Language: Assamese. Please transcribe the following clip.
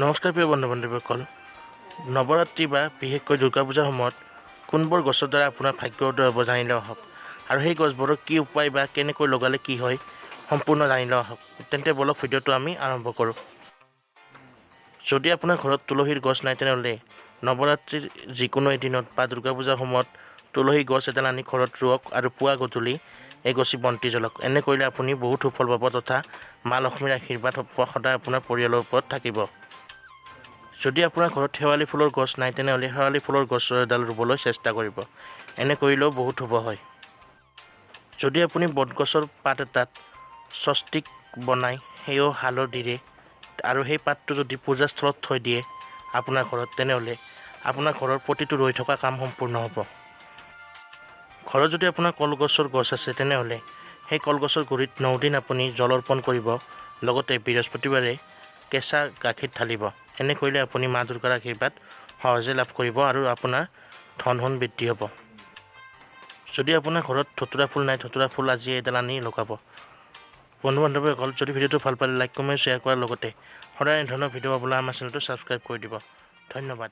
নমস্কাৰ প্ৰিয় বন্ধু বান্ধৱীসকল, নৱৰাত্ৰি বা বিশেষকৈ দুৰ্গা পূজাৰ সময়ত কোনবোৰ গছৰ দ্বাৰা আপোনাৰ ভাগ্য উদয় হ'ব জানি লওঁ আহক, আৰু সেই গছবোৰৰ কি উপায় বা কেনেকৈ লগালে কি হয় সম্পূৰ্ণ জানি লওঁ আহক। তেন্তে বলক, ভিডিঅ'টো আমি আৰম্ভ কৰোঁ। যদি আপোনাৰ ঘৰত তুলসীৰ গছ নাই, তেনেহ'লে নৱৰাত্ৰিৰ যিকোনো এদিনত বা দুৰ্গা পূজাৰ সময়ত তুলসী গছ এডাল আনি ঘৰত ৰুৱক আৰু পুৱা গধূলি এগছি বন্তি জ্বলাওক। এনে কৰিলে আপুনি বহুত সুফল পাব তথা মা লক্ষ্মীৰ আশীৰ্বাদ সদায় আপোনাৰ পৰিয়ালৰ ওপৰত থাকিব। যদি আপোনাৰ ঘৰত শেৱালি ফুলৰ গছ নাই, তেনেহ'লে শেৱালি ফুলৰ গছ এডাল ৰুবলৈ চেষ্টা কৰিব। এনে কৰিলেও বহুত শুভ হয়। যদি আপুনি বটগছৰ পাত এটাত স্বস্তিক বনাই সেও হালধিৰে আৰু সেই পাতটো যদি পূজাস্থলত থৈ দিয়ে আপোনাৰ ঘৰত, তেনেহ'লে আপোনাৰ ঘৰৰ প্ৰতিটো ৰৈ থকা কাম সম্পূৰ্ণ হ'ব। ঘৰত যদি আপোনাৰ কলগছৰ গছ আছে, তেনেহ'লে সেই কলগছৰ গুৰিত 9 দিন আপুনি জল অৰ্পণ কৰিব, লগতে বৃহস্পতিবাৰে কেঁচা গাখীৰ ঢালিব। এনে কৰিলে আপুনি মা দুৰ্গাৰ আশীৰ্বাদ সহজে লাভ কৰিব আৰু আপোনাৰ ধন সোণ বৃদ্ধি হ'ব। যদি আপোনাৰ ঘৰত ধতুৰা ফুল নাই, ধতুৰা ফুল আজি এডাল আনি লগাব। বন্ধু বান্ধৱীসকল, যদি ভিডিঅ'টো ভাল পালে লাইক, কমেণ্ট, শ্বেয়াৰ কৰাৰ লগতে সদায় এনেধৰণৰ ভিডিঅ' পাবলৈ আমাৰ চেনেলটো ছাবস্ক্ৰাইব কৰি দিব। ধন্যবাদ।